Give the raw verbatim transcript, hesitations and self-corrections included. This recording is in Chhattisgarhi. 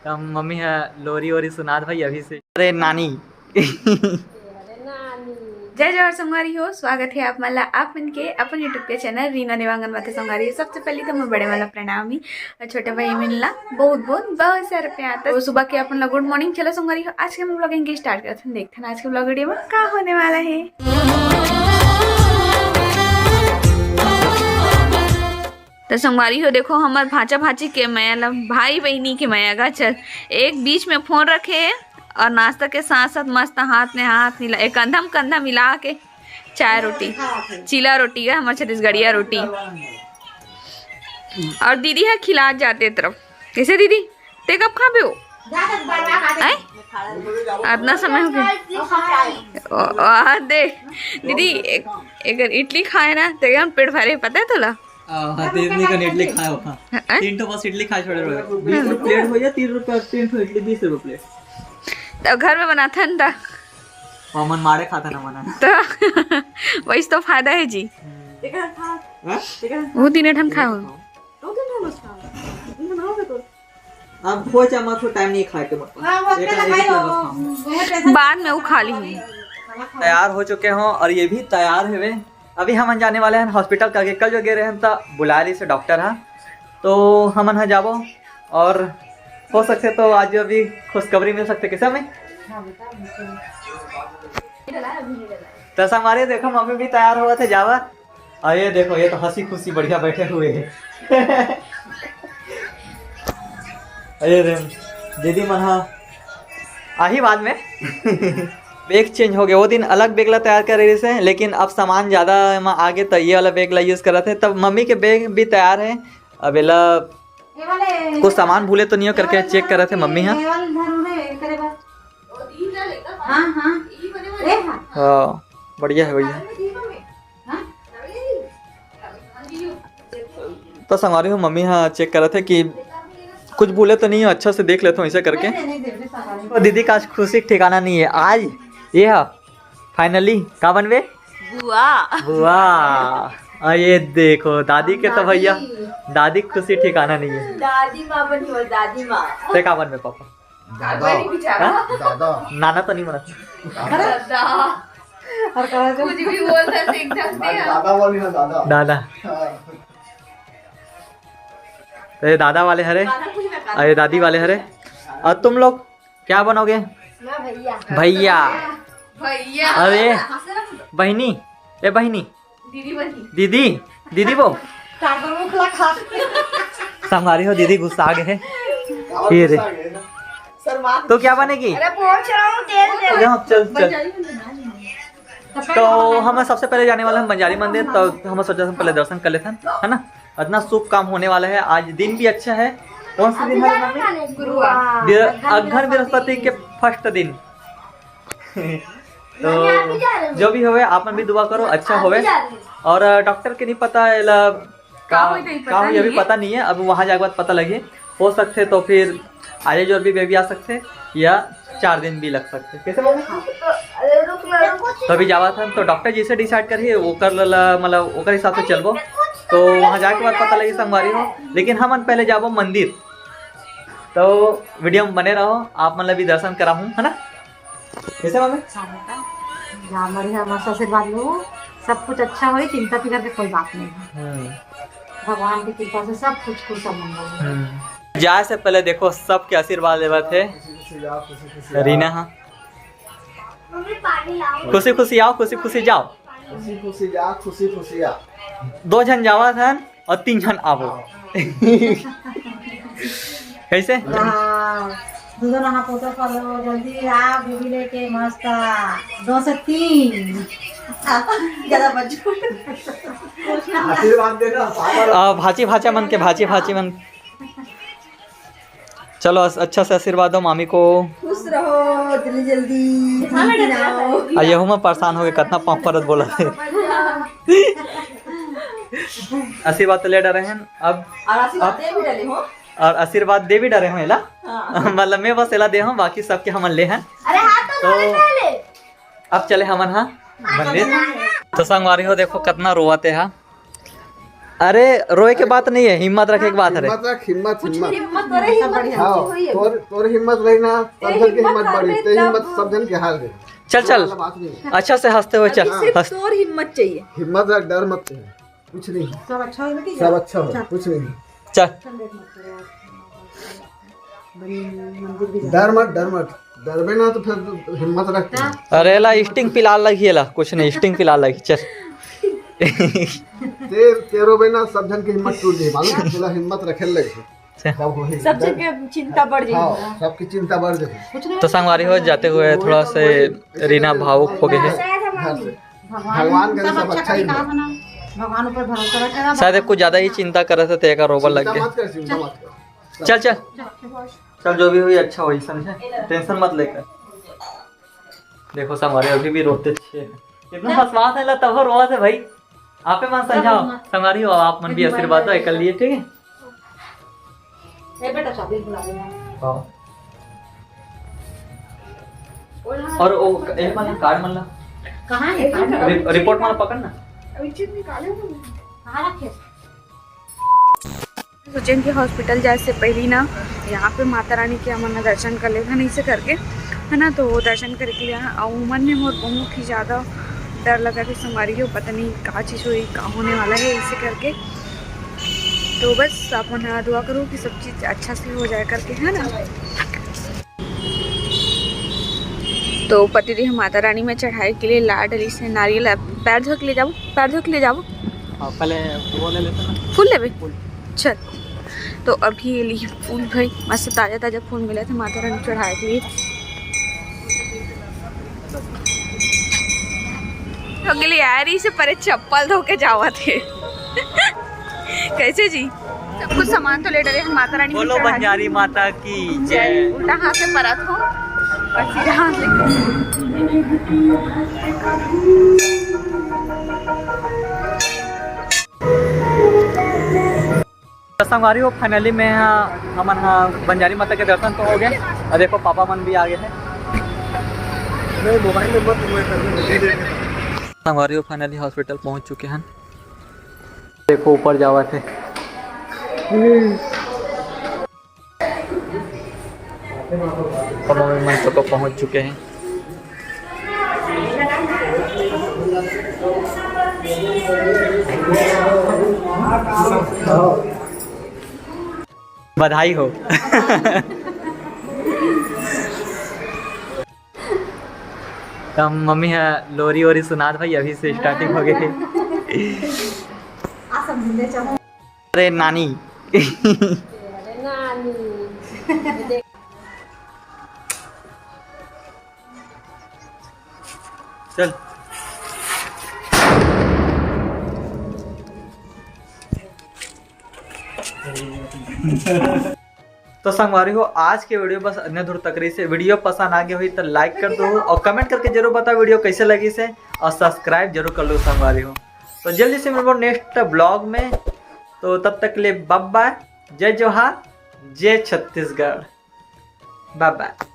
त मम्मी ह लोरी ओरी सुनात भाई अभी से। अरे नानी। जय जोहार संगवारी हो, स्वागत है आप मन ला आप मन के अपन YouTube के चैनल रीना देवांगन माथे संगवारी हो। सबसे पहले तो मैं बड़े वाला प्रणाम ही और छोटे भाई मन ला बहुत बहुत बहुत सारा प्यार। तो सुबह के अपन ला गुड मॉर्निंग। चलो संगवारी हो, आज के हम ब्लॉगिंग के स्टार्ट करते हैं, देखते हैं आज के ब्लॉग वीडियो में का होने वाला है। तो संगवारी हो, देखो हमर भांचा भांची के मया ला, भाई बहिनी के मया गा चल, एक बीच में फोन रखे और नाश्ता के साथ साथ मस्त हाथ में हाथ मिला, एक कंधा में कंधा मिला के चाय रोटी, चीला रोटी है हमर छत्तीसगढ़िया रोटी, और दीदी है खिला जाते तरफ। कैसे दीदी, ते कब खाबे हो? आय? अतना समय हो गया। ओ, आ, दे दीदी, एक, एक इडली खाए ना, ते हम पेट भरे, पता है तोला? हाँ, तीन दिन का इडली खाए हो, हाँ। हैं? तीन ठो बस इडली खाए छोड़े रहे। बीस रुपये प्लेट हो या तीन रुपये, तीन ठो इडली बीस रुपये प्लेट। तो घर में बनाथन ता। हमन माड़े खाथन हमन। तो वही तो फायदा है जी। हाँ? वो तीन ठन खाओ। अब हो जा, मत हो, टाइम नहीं खाए के, बस। हाँ, बस एक, पहले एक खाई लो। बस खाओ। बाद में वो खा ली। तैयार हो चुके हों और ये भी तैयार हवे। अभी हमन जाने वाले हैं हॉस्पिटल, काबर के कल जो गए रहे हैं तो बुलाए रहिस डॉक्टर हा, तो हमन हा जाबो और हो सकथे तो आज अभी खुशखबरी मिल सकथे। कैसे में? तो संगवारी देखो, मम्मी भी तैयार होवत हे जावा। और ये देखो, ये तो हंसी खुशी बढ़िया बैठे हुए हैं। अरे रे, दीदी मन हा आही बाद में। बैग चेंज हो गया, वो दिन अलग बैग ला तैयार करे रहिस हे, लेकिन अब सामान ज्यादा एमा आगे, तो ये वाला बैग ला यूज करत हे। तब मम्मी के बैग भी तैयार है। अब एला कुछ सामान भूले तो नहीं हो करके चेक करत हे मम्मी हा। हाँ, हाँ। हाँ, बढ़िया है भैया। तो संगवारी हो, मम्मी हा चेक करत हे कि कुछ भूले तो नहीं हो, अच्छा से देख लेथों ऐसे करके। नहीं, नहीं, नहीं, नहीं, नहीं। तो दीदी का आज खुशी के ठिकाना नहीं है। आज ये हा फाइनली का बनबे? बुआ। बुआ। और ये देखो दादी के तो भैया, दादी के खुशी ठिकाना नहीं है। दादी माँ बनी हो, दादी माँ। ते का बनबे पापा? दादा। हाँ? दादा। नाना तो नहीं बनत। दादा। और कहा कुछ भी बोलता है, सीख सकते हैं। दादा बोली ना, दादा। दादा। हाँ। तो ये दादा वाले हरे, अरे दादी वाले हरे। और तुम लोग क्या बनोगे? मैं भैया। भैया। भैया। अरे बहिनी, ए बहिनी, दीदी बनी। दीदी, दीदी वो। काकर मुखला खा। संगवारी हो, दीदी गुस्सा आ गए हैं। ये रे। शर्मा। तो क्या बनेगी? अरे पहुंच रहा हूँ, तेल दे। चल, चल, चल। तो हम सबसे पहले जाने वाले हैं बंजारी मंदिर, तो हम सोचा हम पहले दर्शन कर लेते हैं, है ना? इतना शुभ काम होने वाला है। आज दिन भी अच्छा है। कौन सा दिन है मम्मी? गुरुवार। बृह-, अगहन बृहस्पति के फर्स्ट दिन। तो जो भी होवे, आप मन भी दुआ करो, अच्छा होवे। और डॉक्टर के नहीं पता एला का, का होई, तो ये का पता होई, अभी नहीं है। पता नहीं है, अब वहाँ जाके बाद पता लगे। हो सकथे तो फिर आजे जोर भी बेबी आ सकथे या चार दिन भी लग सकथे। कैसे मम्मी? तो अभी जावत हन तो डॉक्टर जैसे डिसाइड करही ओकर ला, मतलब ओकर हिसाब से चलबो। तो वहाँ जाके बाद पता लगी संगवारी हो, लेकिन हमन पहले जाबो मंदिर। तो वीडियो में बने रहो, आप मन ला भी दर्शन कराहूँ, है ना? कैसे मम्मी? हाँ बेटा, जा बढ़िया, मस्त आशीर्वाद लो, सब कुछ अच्छा होई, चिंता फिकर के कोई बात नहीं है। हम्म। भगवान की कृपा से सब कुछ कुशल मंगल है। हम्म। जाए से पहले देखो सबके आशीर्वाद लेवत हे। खुशी खुशी जाओ, खुशी खुशी आओ। रीना, हाँ। मम्मी पानी लाओ। खुशी खुशी आओ, खुशी खुशी जाओ। खुशी खुशी जा, खुशी खुशी आ। दो झन जावत हन और तीन झन आबो। हाँ। कैसे? हाँ, दो दो नहा पोता करो, जल्दी आ, बीबी लेके मस्त आ। दो से तीन। ज्यादा बच्चों। आशीर्वाद देना, पापा। आ, भाची भाचा मन के, भाची भाची मन। चलो, अस-, अच्छा से आशीर्वाद दो मामी को। खुश रहो, जल्दी जल्दी, जल्दी आओ। आ, यहू में परेशान हो गए, कितना पाँव परत बोला थे। आशीर्वाद तो ले डरे हैं अब। और आशीर्वाद अब दे भी डरे हो। और आशीर्वाद दे भी डरे हो एला। हाँ। मतलब मैं बस एला दे हूँ, बाकी सबके हमन ले हैं। अरे हाथ तो तो धोले पहले। अब चले हमन हा मंदिर। तो संगवारी हो, देखो कितना रोवत हे हा। अरे, रोए के बात नहीं है, हिम्मत रखे के बात है रे। हिम्मत रख, हिम्मत, हिम्मत। हिम्मत करे, हिम्मत। हाँ, तोर, तोर हिम्मत रही ना, सब जन के हिम्मत बढ़ी, ते हिम्मत सब जन के हार गए। चल, चल। वाला बात नहीं है। अच्छा से हंसते हुए चल। अभी सिर्फ हंस- तोर हिम्मत चाहिए। हिम्मत रख, डर मत चाहिए। कुछ नहीं। सब अच्छा होगा, ठीक है? सब अच्छा होगा, कुछ नहीं। चल। डर मत, डर मत। डरबे ना तो फिर हिम्मत रख। अरे ला, स्टिंग पिला लगी ला, कुछ नहीं, स्टिंग पिला लगी, चल। ते, ते रोबे ना, सब जन के हिम्मत टूट जाए, मालूम है? तेला हिम्मत रखे लगे। अच्छा। सब वही सब डर- जगह चिंता बढ़ जाएगी। हाँ, सबकी चिंता बढ़ जाएगी। तो संगवारी हो, जाते हुए थोड़ा से रीना भावुक हो गई है। घर से। भगवान करे, सब सब अच्छा अच्छा ही करे, हो। कहा ना, भगवान ऊपर भरोसा रखे ना। शायद कुछ ज्यादा ही चिंता करे थे, तेका रोबा लग चिंता गया। मत कर, चिंता मत कर। चल, चल। चल, जो भी हुई अच्छा हुई, समझे? टेंशन मत लेकर। देखो संगवारी अभी भी रोते छे। इतना हंसवात है ला तब रोवत है भाई। आपे मन समझाओ। संगवारी हो, आप मन भी आशीर्वाद दो एकर लिए, ठीक है? ए बेटा, चाबी बुला ले। हाँ। और ओ, ए मन कार्ड मन ला। कहाँ है कार्ड? रि-, रिपोर्ट मन ला पकड़ ना। अभी चेक निकाले हो। कहाँ रखे? सोचेन कि हॉस्पिटल जाए से पहली ना यहाँ पे माता रानी के हमन दर्शन कर लेथन, इसे करके, है ना। तो दर्शन करे के लिए, और मन में मोर बहुत ही ज़्यादा डर लगा कि संगवारी हो, पता नहीं का चीज़ होई, का होने वाला है, इसे करके। तो बस आप मन दुआ करो कि सब चीज़ अच्छा से हो जाए करके, है ना। तो पति देव माता रानी में चढ़ाए के लिए ला डरी से नारियल। पैर धो के ले जाबो, पैर धो के ले जाबो। हाँ, पहले वो ले लेते ना। फूल लेबे? फूल। चल, तो अभी ये ली फूल भाई, मस्त ताजा ताजा फूल मिला था माता रानी चढ़ाए के लिए। हो गेली यार, इसे परे चप्पल धो के जावत हे। कैसे जी? सब कुछ सामान तो ले डरे हैं माता रानी में बोलो चढ़ा के। बंजारी माता की जय। जय। उल्टा हाथ से परत हो और सीधा हाथ लेके। तो संगवारी हो, finally में हा, हमन हा बंजारी माता के दर्शन तो हो गए। और देखो पापा मन भी आ गए हैं। नहीं, मोबाइल में मत, मैं कर, मैं दे देता हूँ। संगवारी हो, finally हॉस्पिटल पहुंच चुके हैं। देखो ऊपर जावत हे। पापा मन तो पहुंच चुके हैं। बधाई हो। त मम्मी ह लोरी वोरी सुनात भाई, अभी से starting हो गई। अरे नानी। अरे नानी। चल। तो संगवारी हो, आज के video बस इतने दूर तक रही से। Video पसंद आ गया हुई तो like कर दो और comment करके जरूर बताओ video कैसे लगी से, और subscribe जरूर कर लो संगवारी हो। तो जल्दी से मिलबो next vlog में, तो तब तक के लिए bye bye, जय जोहार, जय छत्तीसगढ़, bye bye।